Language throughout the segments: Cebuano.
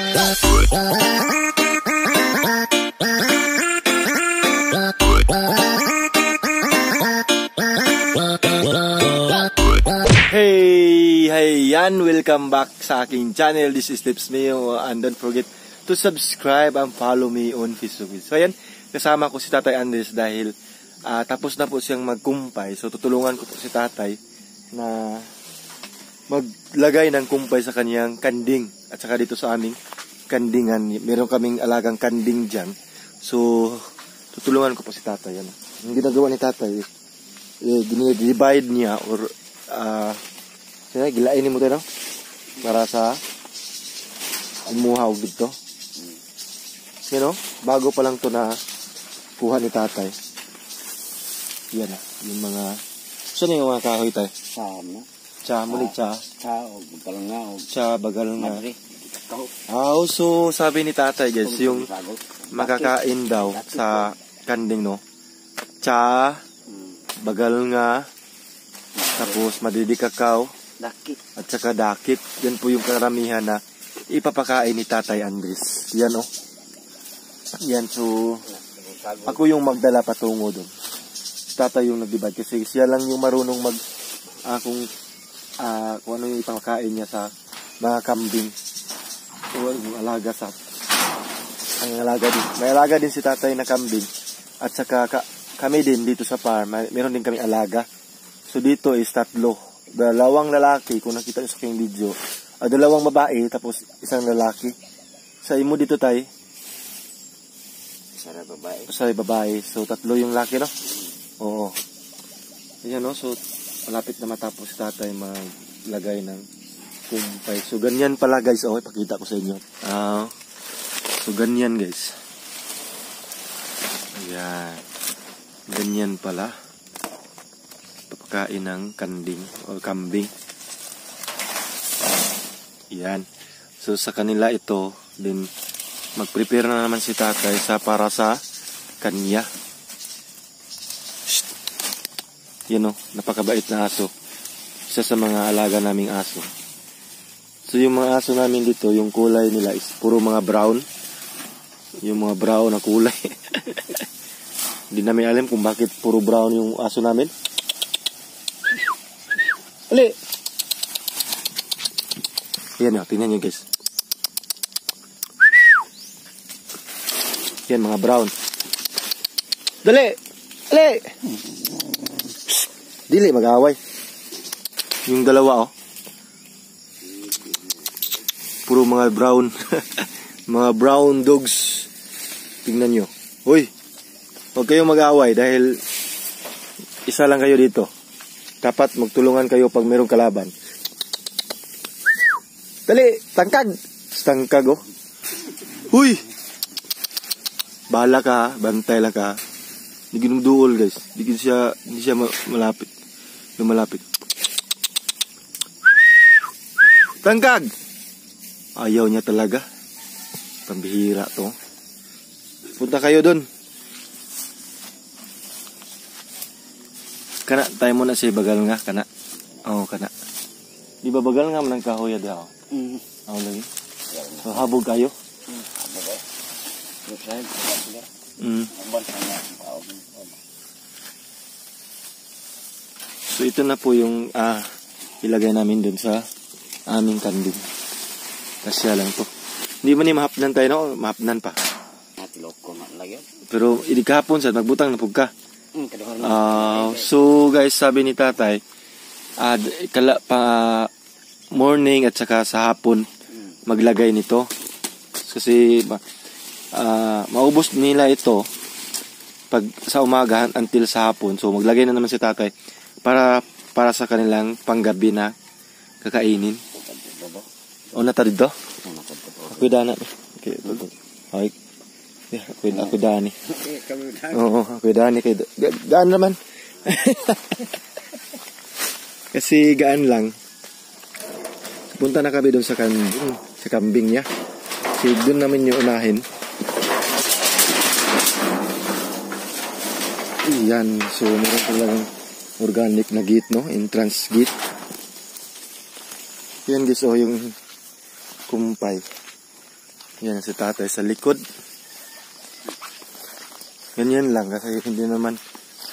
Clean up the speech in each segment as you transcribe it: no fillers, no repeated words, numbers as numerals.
Hey! Hey yan! Welcome back sa aking channel. This is Tips Mio, and don't forget to subscribe and follow me on Facebook. So ayan, kasama ko si Tatay Andres dahil tapos na po siyang magkumpay. So tutulungan ko po si Tatay na maglagay ng kumpay sa kanyang kanding at saka dito sa aming kandingan. Meron kaming alagang kanding dyan. So tutulungan ko po si Tatay. Ano. Ang ginagawa ni Tatay, eh, divide niya or gilain mo tayo, no? Para sa umuhaw dito. You know, bago pa lang to na kuha ni Tatay. Yan na, yung mga saan yung mga kahoy tayo? Sama. Tsa, muli tsa. Tsa, o bagal nga, o Tsa, bagal nga. Madre. Ah, so sabi ni Tatay guys, yung makakain daw sa kanding, no? Tsa, bagal nga, tapos madidi kakao, Dakit. At saka dakit. Yan po yung karamihan na ipapakain ni Tatay Andres. Yan oh. Yan, so ako yung magdala patungo doon. Si Tatay yung nag-divide kasi siya lang yung marunong mag kung ano yung ipapakain niya sa mga kambing. O yung alaga sa ang alaga din. May alaga din si Tatay na kambing. At saka kami din dito sa farm, meron din kami alaga. So dito is tatlo. Dalawang lalaki, kung nakita niyo sa aking video. Dalawang babae, tapos isang lalaki. Sa imo dito, Tay? Isa na babae. Isa na babae. So tatlo yung laki, no? Oo. Ayan, no? So malapit na matapos si Tatay maglagay ng kumpay. So ganyan pala, guys. Oh, ipakita ko sa inyo. So ganyan, guys. Ayan. Ganyan pala. Pagkain ng kanding o kambing. Yan. So sa kanila ito din, mag-prepare na naman si Tatay sa para sa kanya. Shh. Yan o, napakabait na aso. Isa sa mga alaga naming aso. So yung mga aso namin dito, yung kulay nila is puro mga brown. Yung mga brown na kulay. Hindi namin alam kung bakit puro brown yung aso namin. Ali! Ayan o, tingnan nyo guys. Yan, mga brown. Dali! Ali! Psst! Dili, mag-away. Yung dalawa oh. Puro mga brown. Mga brown dogs. Tingnan nyo. Uy! Huwag kayong mag-away dahil isa lang kayo dito. Dapat magtulungan kayo pag merong kalaban. Dali! Tangkag! Tangkag oh. Huy! Bahala ka ha. Bantay lang ka ha. Hindi ginuduol guys. Hindi siya malapit. Lumalapit. Tangkag! Ayaw niya talaga. Pambihira to. Punta kayo dun. Kana, tayo muna si bagal nga, kana. Oo, kana. Di ba bagal nga man ang kahoy daw? Mm. Oo, lagi. So, habog kayo? Habog kayo. Mm. So, ito na po yung ilagay namin dun sa aming kanding. Kasya lang to. Hindi man ni mahapnan tayo, no? Mahapnan pa. Pero, idi kahapon sa magbutang na pug ka. So guys, sabi ni Tatay, pa morning at saka sa hapon maglagay nito. Kasi maubos nila ito pag sa umaga until sa hapon. So maglagay na naman si Tatay para sa kanilang panggabi na kakainin. O na ta dito? Ako dana. Okay. Okay. Ako dani. Oo, ako dani kay gaan naman. Kasi gaan lang. Punta na kami doon sa kambing, sa kambing niya. Kasi doon namin yung unahin. Yan, so meron talagang organic na gate, no? Entrance gate. Yan guys, oh, yung kumpay. Yan si tatay sa likod. Ganyan lang kasi hindi naman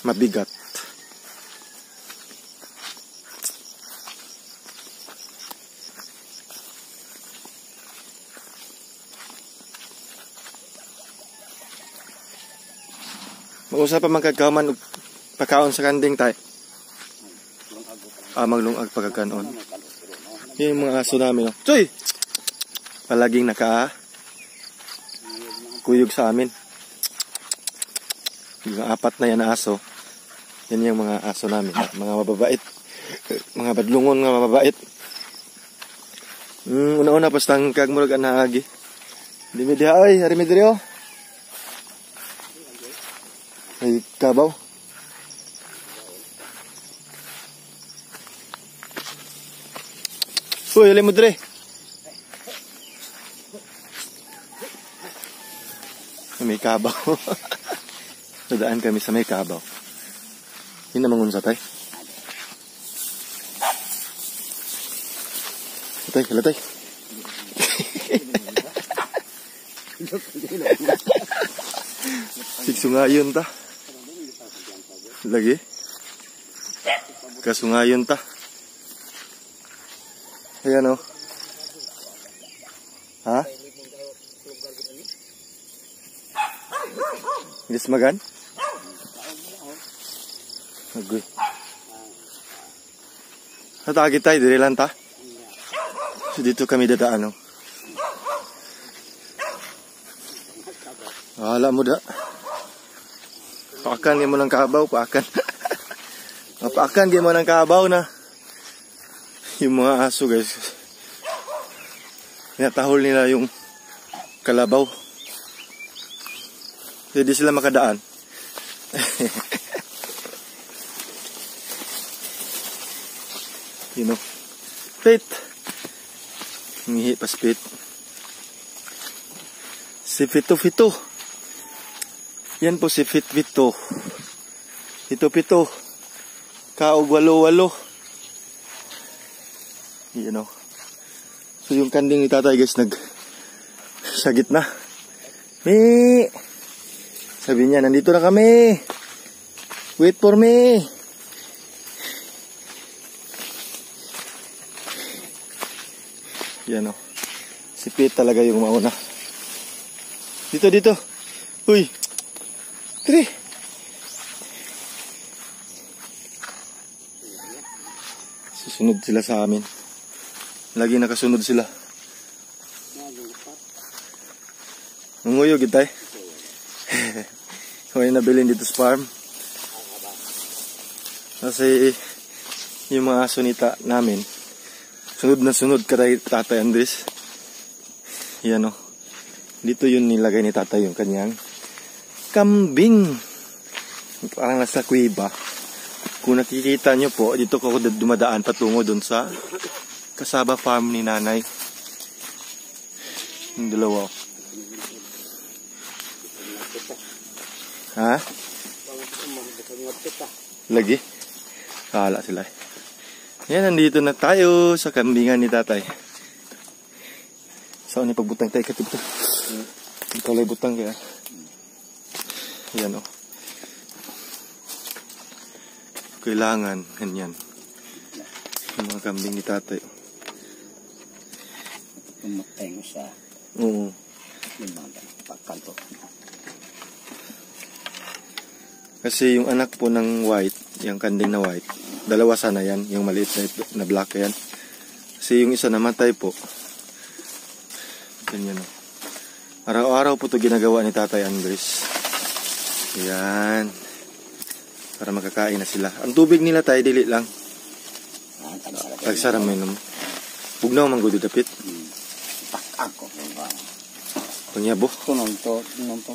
mabigat. Mag-usap pa magkagkaman og pagkaon sa kanding tay. Ah, maglungag pagkakanon. Yan yung mga aso namin. Oh. Tuy! Palaging naka kuyog sa amin. Yung apat na yan na aso. Yan yung mga aso namin. Mga mababait. Mga badlungon nga mababait. Una-una pas tangkag murag anaagi. Di mi diha oy, ari mi diri oh. Ay kabaw. Uy, ali mo diri. May kabaw. Nadaan kami sa may kabaw. Yun namang unsa tay. Tay, hala tay. Sigsungayon ta. Lagi. Kasungayon ta. Ayan oh. Ha? Ilis magan? Agoy. Natagi tayo, dire lang ta. So dito kami dadaan oh. Wala mo da. Paakan mo ng kabaw, paakan. Paakan mo ng kabaw na. Yung mga aso guys. Tinatahol nila yung kalabaw. Hindi sila makadaan. You know. Pit. Ngihi pas pit. Si Fito Fito. Yan po si Fit Fito. Fito Fito. Kaog walo walo. You know. So yung kanding ni tatay guys nag sa gitna. Mi. Sabi niya, nandito na kami. Wait for me. Yan o. Si Pete talaga yung mauna. Dito, dito. Uy. Three. Susunod sila sa amin. Lagi nakasunod sila. Nanguyog itay. May nabilin dito sa farm. Kasi yung mga aso nita namin, sunod na sunod kay Tatay Andres. Yan o. Dito yun nilagay ni Tatay yung kanyang kambing. Parang nasa kuweba. Kung nakikita nyo po, dito ko dumadaan patungo dun sa Kasaba Farm ni Nanay. Yung dalawa. Ha? Lagi? Kala sila eh. Yan, nandito na tayo sa kambingan ni Tatay. Saan ni pagbutang tayo? Katibutang. Kalay butang kaya. Yan o. Oh. Kailangan, ganyan. Yung mga kambing ni Tatay. Tumatay mo sa... Oo. Pagkanto. Kasi yung anak po ng white, yung kanding na white, dalawa sana yan, yung maliit na black yan. Kasi yung isa namatay po. Ganyan o. Araw-araw po ito ginagawa ni Tatay Andres. Ayan. Para makakain na sila. Ang tubig nila tayo, dili lang. Tagsara may nom. Bugnaw man gud dapit. Ako. Pangyabo. Kunong to, kunong to.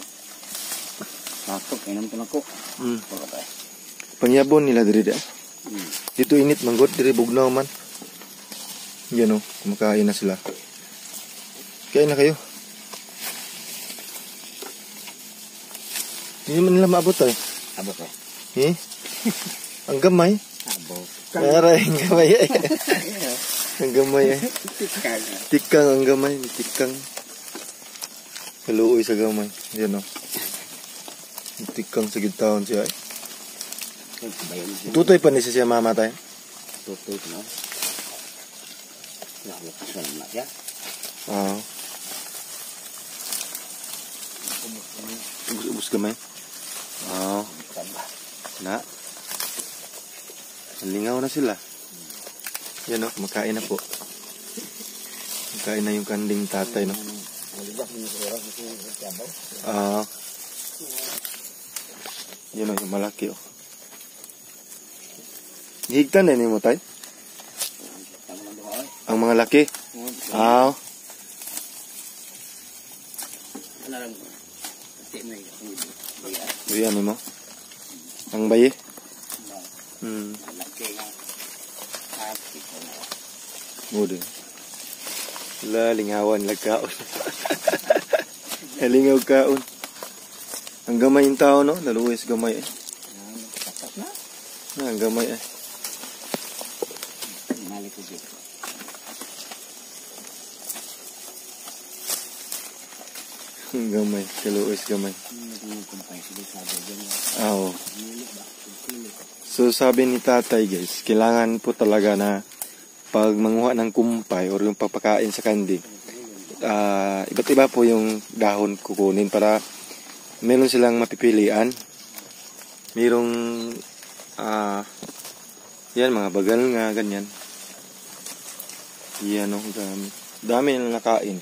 Ako, kainom to nako. Pangyabo nila diri da. Dito init man gud, diri bugnaw man. Yan o, kumakain na sila. Kain na kayo. Hindi man nila maabot ay. Abot eh. Eh? Ang gamay. Abot. Aray, ang gamay eh. Ang gamay eh. Tikang. Tikang ang gamay. Tikang. Kaluoy sa gamay. Yan o. Tikang sa gitawon siya eh. Tutoy pa ni siya mamatay. Tutoy no. Na siya. Oo. Ubus-ubus gamay. Oo. Na. Lingaw na sila. Yan o, kumakain na po. Kumakain na yung kanding tatay, no? Ah. Yan o, yung malaki o. Gihigtan na mo, tay? Ang mga laki? Ah. Uy, ano mo? Ang bayi? Hmm. Mudo. La, lingawan, lagkaon. Lingaw kaon. Ang gamay yung tao, no? Naluwis gamay eh. Ang gamay eh. Ang gamay, kaluwis gamay. Oo. So sabi ni tatay guys, kailangan po talaga na pag manguha ng kumpay or yung pagpakain sa kanding, iba't iba po yung dahon kukunin para meron silang mapipilian. Merong yan, mga bagal nga, ganyan. Yan o, dami. Dami na nakain.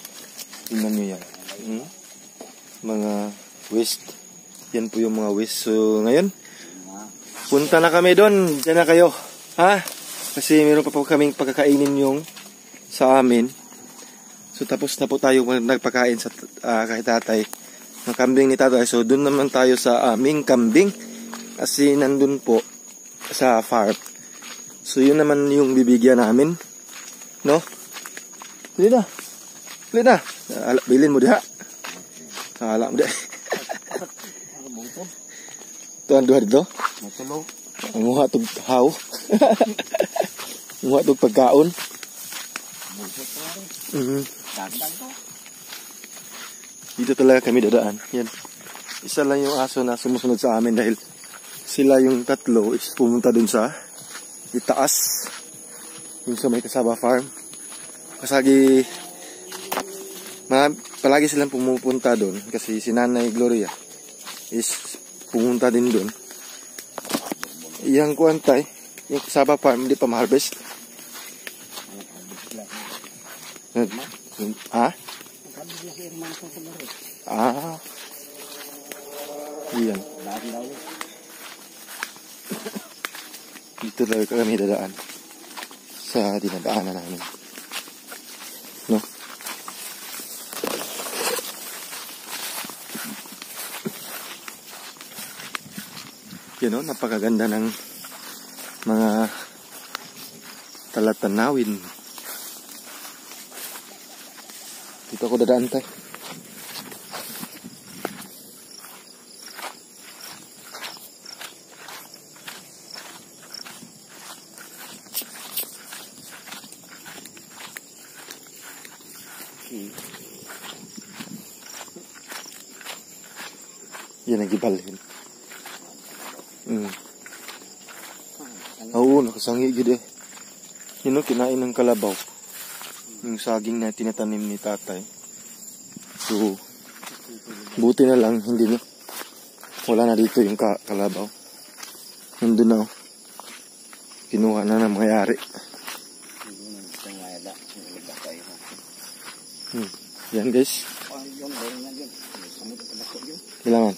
Tingnan nyo yan. Mga waste. Yan po yung mga waste. So ngayon, punta na kami doon. Diyan na kayo. Ha? Kasi meron pa po kaming pagkakainin yung sa amin. So tapos na po tayo nagpakain sa kay tatay ng kambing ni tatay. So doon naman tayo sa aming kambing. Kasi nandun po sa farm. So yun naman yung bibigyan namin. No? Dili na. Dili na. Bilin mo diha. Ala mo diha. Ito ang duha dito. Ang muha itong haw. Muha itong pagkaon. Dito talaga kami dadaan. Yan. Isa lang yung aso na sumusunod sa amin dahil sila yung tatlo is pumunta dun sa itaas. Yung sa may Kasaba Farm. Kasagi palagi silang pumupunta dun kasi si Nanay Gloria is pumunta din dun. Iyang kuantay, yung Kasaba Farm hindi pa ma-harvest. Ha? Ah. Iyan. Dito talaga kami dadaan sa dinadaanan namin. No? Yun o, napakaganda ng mga talatanawin. Dito ako dadaan tayo. Yan ang gibalhin. Oo, nakasangi gid eh. Yun o, kinain ng kalabaw. Yung saging na tinatanim ni tatay. So, buti na lang, hindi na. Wala na dito yung kalabaw. Nandun na o. Kinuha na ng mayari. Yan guys. Kailangan.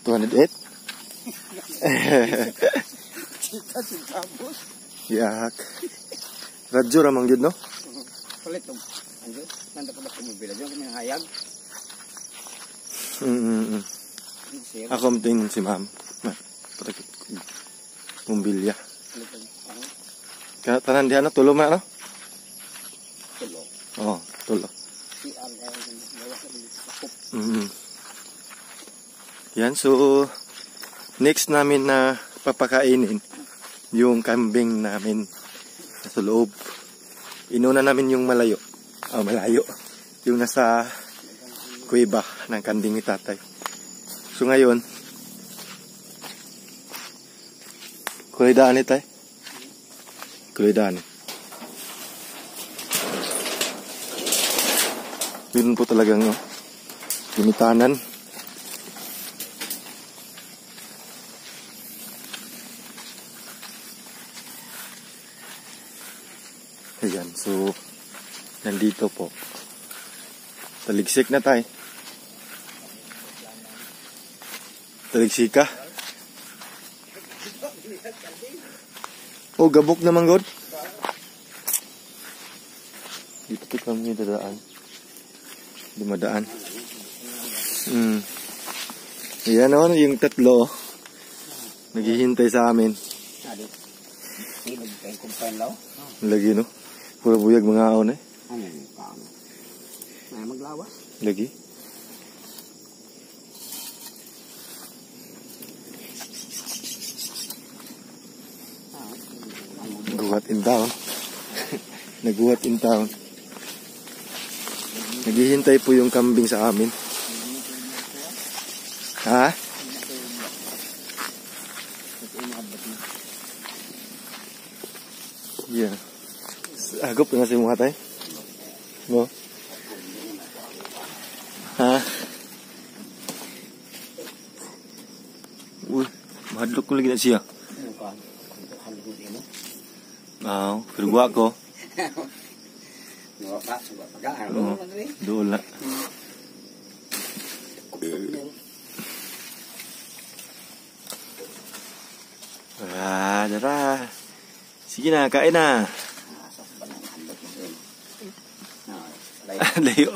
208? Yak. Radyo ramang yun, no? Palit to. Anjo, nanda ka ba kumubila dyan? Kami hayag? Ako tingin si ma'am. Mumbilya. Kaya tanan diyan, no? Tulo man, no? Tulo. Oo, tulo. Yan, so next namin na papakainin yung kambing namin sa loob. Inuna namin yung malayo. Oh, malayo. Yung nasa kuweba ng kanding ni tatay. So ngayon, kulay daan ni tay. Kulay daan. Meron po talagang no, ginitanan. Ayan, so nandito po. Taligsik na tayo. Taligsik ka? Oh, gabok naman god. Dito to kami dadaan. Dumadaan. Ayan oh, yung tatlo. Naghihintay sa amin. Lagi no. Puro buyag mga aon eh. Maglawas. Lagi. Naguhat in town. Naguhat in town. Naghihintay po yung kambing sa amin. Ha? Yeah. Agop na si mga tay. No? Ha? Uy, mahadlok ko lagi na siya. Ah, pero gua ko. Oo, doon na. Tara, tara. Sige na, kain na. Layo.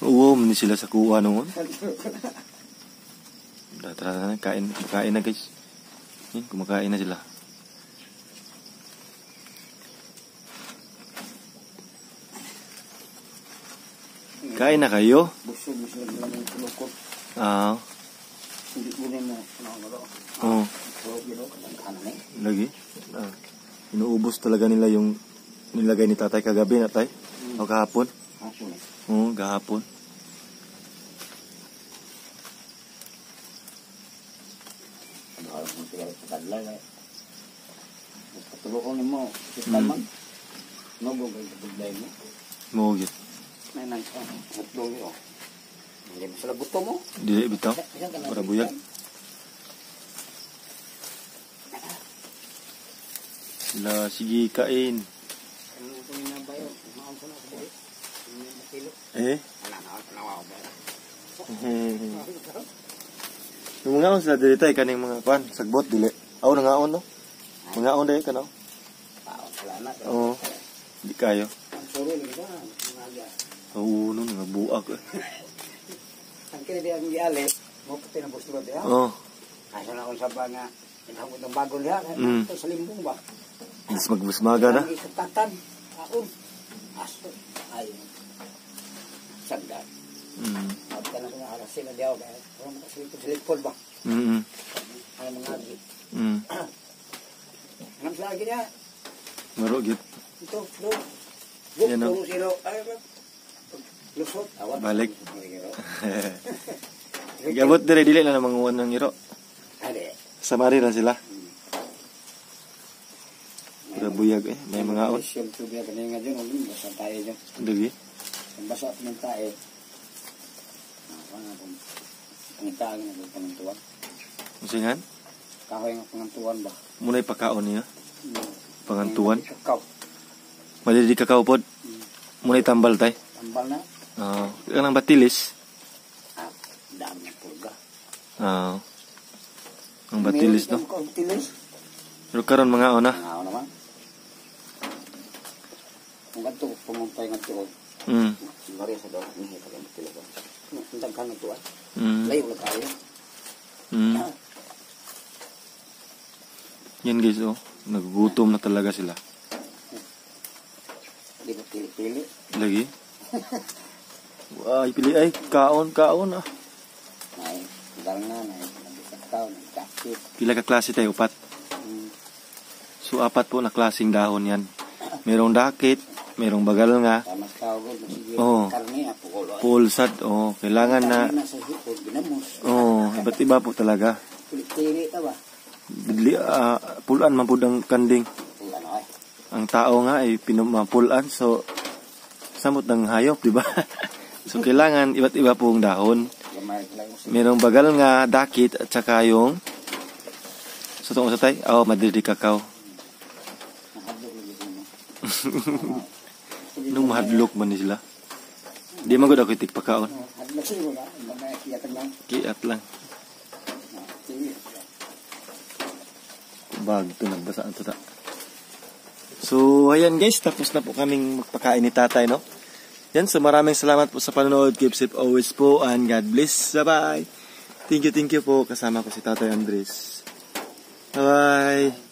Oo, man sila sa kuha noon. Tara, tara, kain, kumakain na guys. Yan, kumakain na sila. Kain na kayo? Busog mo sila ng tulukot. Ah. Hindi ko rin mo. Oo. Lagi? Ah. Inuubos talaga nila yung nilagay ni tatay kagabi na tay? O kahapon? Oo, kahapon. Mo gyud. Dili bitaw. Para buyag. La sige kain. Eh? Yung mga sila dili tay kaning mga kwan, sagbot dili. Aw nangaon no. Mangaon dai kanaw. Oo. Di kayo. Oo, no, nga buak. Ang kini ang giali, mo pati na gusto ba? Oo. Ay na akong saba nga naghamot ng bago niya, sa limbong ba. Mas magbusmaga na. Tatan, aon. Aso, ay. Sagda. At kana ko alas sila diaw ba. Kung makasilipod ba. Ay mga agi. Anam sa agi niya. Maro gyud. Ito, do. Yan o. Lusot. Balik. Gabot dire dili na manguan ng iro. Samari lang sila. Pura buyag eh, may mga on. Dagi. Basa ng tae. Pangitaan nga pangantuan. Usingan? Kahoy nga pangantuan ba? Muna'y pakaon niya. Pangantuan. Kakao. Madili kakao pod. Muna'y tambal tay. Tambal na. Oo. Kanang batilis. Ah, dami ng pulga. Oo. Ang batilis no. Batilis. Pero karon mga ona. Mga ona man. Kung ganito, pumuntay nga ito. Maria sa daw, niya pa kang batilis. Ang daghan na tuwan. Layo na tayo. Yan guys, oh. Nagugutom na talaga sila. Hindi ko pili-pili. Lagi? Ay, pili. Ay, kaon, kaon ah. Ay, dal na, nabisakaw, nagkakit. Pila ka klase tayo, upat? So, apat po na klaseng dahon yan. Merong dakit, Merong bagal nga. Tama sa tao gud, sige. Oo. Karne ah, pulo. Pulsad. Oh, kailangan na Karne na sa hipon, ginamos. Oh, iba't iba po talaga. Kulit-tiri ta ba? Bidli, pulan man pud ang kanding. Pulo na ay. Ang tao nga ay pinumapulan, so samot ng hayop, di ba? So kailangan iba't iba pong dahon. Gamay lang yung Merong bagal nga, dakit, at saka yung sa itong sa tay, oh, madre de cacao. Nahadlok lagi mo. Nung mahadlok man ni sila. Di man gud ako itikpakaon. Hadlok siguro na, mga kiyatan lang. Kiat lang. Sige. Bag to, nagbasa ang tuta. So, ayan guys, tapos na po kaming magpakain ni tatay, no? Yan, so maraming salamat po sa panonood. Keep safe always po and God bless. Bye-bye. Thank you po. Kasama ko si Tatay Andres. Bye-bye.